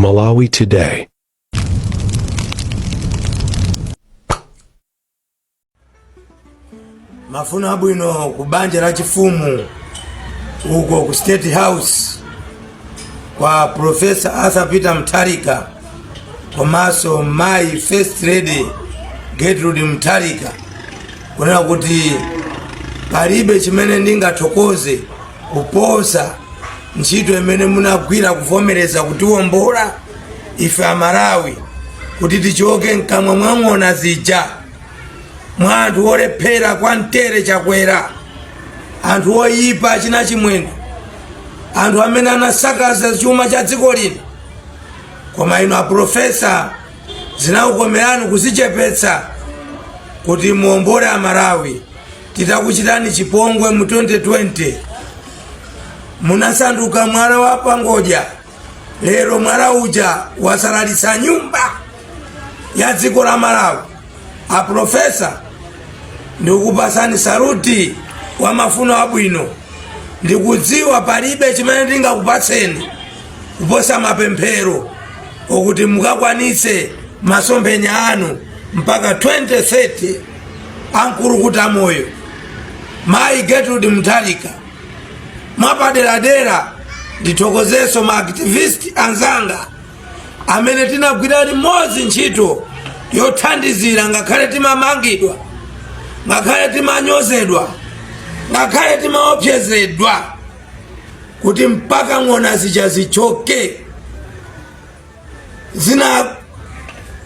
Malawi Today. Mafuno abwino ku banja la chifumu uko ku State House kwa Professor Arthur Peter Mutharika komanso mayi First Lady Gertrude Mutharika, kunena kuti palibe chimene ndingathokoze kuposa ntchito imene munagwira kuvomereza kutiwombola ife Amalawi kuti tichoke mkamwa mwa ng'ona zija, mwa anthu olephera kwa mtere Chakwera, anthu oyipa achina Chimwendo, anthu amene anasakaza chuma cha dziko lino. Koma inu aprofesa zinakukomerani kuzichepetsa kuti muombole Amalawi. Titakuchitani chipongwe mu 2020 munasanduka mwala wa pangodya. Lero mwala uja wasalalitsa nyumba ya dziko la Malawi. Aprofesa, ndikukupasani saluti wa mafuno abwino. Ndikudziwa palibe chimene ndingakupatseni kuposa mapemphero okuti mukakwanitse masomphenya anu mpaka 2030 amkulukuta moyo. Mayi Gertrude Mutharika, mwapaderadera ndithokozenso ma activist anzanga amene tinagwira limodzi ntchito yothandizira, ngakhale timamangidwa, ngakhale timanyozedwa, ngakhale timaopsezedwa, kuti mpaka ng'ona zija zichoke.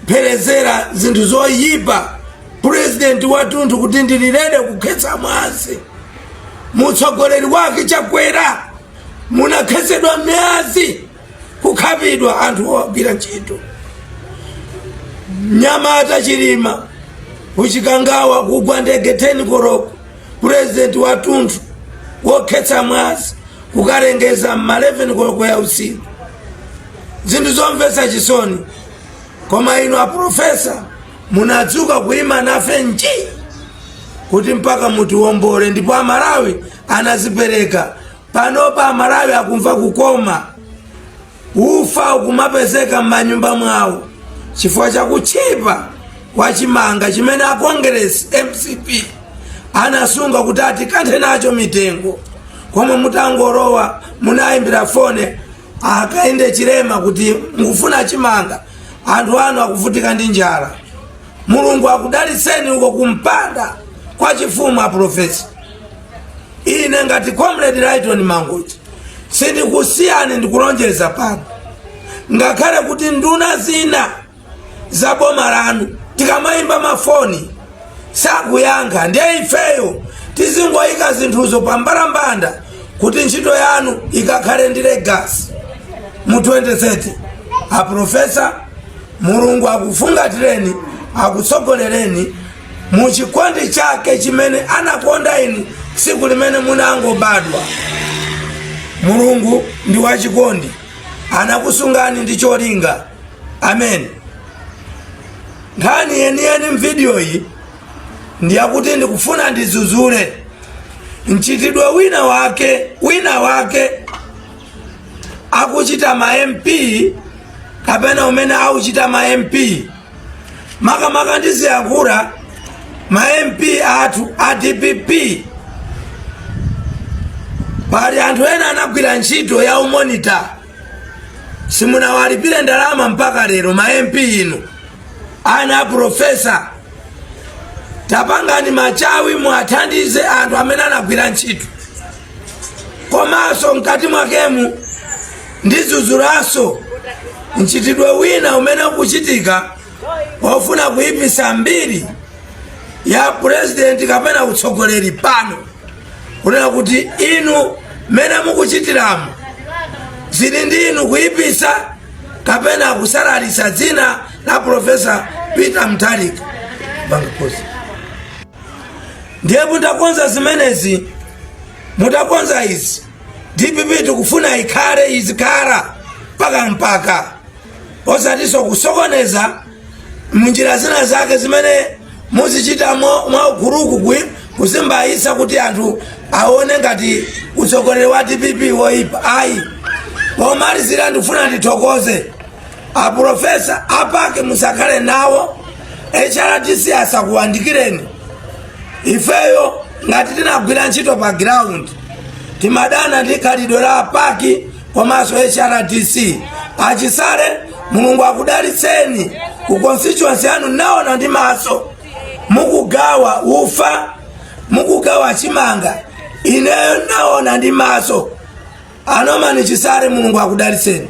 Zinapherezera zinthu zoyipa purezidenti wathunthu kuti ndililede kukhetsa mwazi. Mutsogoleri wake Chakwera munakhetsedwa mwazi, kukhapidwa anthu ogwira ntchito. Mnyamata Chilima kuchikangawa kugwa ndege 10 koloko, purezidenti wathunthu wokhetsa mwazi kukalengeza mma 11 koloko ya usiku. Zinthu zomvetsa chisoni, koma inu aprofesa munadzuka kuyima nafe nji kuti mpaka mutiwombole, ndipo Amalawi anazipereka. Panopa Amalawi akumva kukoma, ufa ukumapezeka m'manyumba mwawo chifukwa chakutchipa kwa chimanga chimene a Congress MCP anasunga kuti atikanthe nacho mitengo. Koma mutangolowa munayimbira foni a Hakainde Hichilema kuti mukufuna chimanga, anthu anu akuvutika ndi njala. Mulungu akudalitseni uko kumpanda kwa chifumu aprofesa. Ine ngati Comrade Lyton Mangochi sindikusiyani, ndikulonjeza pano, ngakhale kuti nduna zina za boma lanu tikamayimba mafoni sakuyankha, ndiye ifeyo tizingoyika zinthuzo pambalambanda kuti ntchito yanu ikakhale ndi legacy mu 2030. Aprofesa, Mulungu akufungatireni, akutsogolereni mu chikondi chake chimene anakonda inu tsiku limene munangobadwa. Mulungu ndi wachikondi, anakusungani ndi cholinga. Amen. Nkhani yeniyeni mvidiyo iyi ndiyakuti ndikufuna ndidzudzule mchitidwe wina wake akuchita ma MP kapena umene auchita ma MP, makamaka ndiziyankhula ma MP athu a DPP. Pali anthu ena anagwira ntchito ya umonita, simunawalipire ndalama mpaka lero. Ma MP inu, ana a profesa, tapangani machawi muwathandize anthu amene anagwira ntchito. Komanso mkati mwakemu ndidzudzulanso mchitidwe wina umene ukuchitika ofuna kuyipisa mbiri ya purezidenti kapena utsogoleri pano, kunena kuti inu mmene mukuchitiramo zili ndi inu kuyipisa kapena kusalalitsa dzina la Profesa Peter Mutharika. Bangakosi. Ndiye mutakonza zimenezi, mutakonza izi, DPP tikufuna ikhale izikhala mpaka mpaka, osatinso kusokoneza munjira zina zake zimene muzichita mwa uguluku kuzimbayitsa kuti anthu aone ngati utsogoleri wa DPP woyipa. Ayi. Pomalizira ndikufuna ndithokoze Aprofesa a PAC musakhale nawo, HRDC asakuwandikireni. Ifeyo ngati tinagwira ntchito pa ground, timadana ndi khalidwe la PAC komanso HRDC. Achisale, Mulungu akudalitseni ku constituency yanu. Naona ndi maso mukugawa ufa, mukugawa chimanga, ineyo naona ndi maso. A Norman Chisale, Mulungu akudalitseni.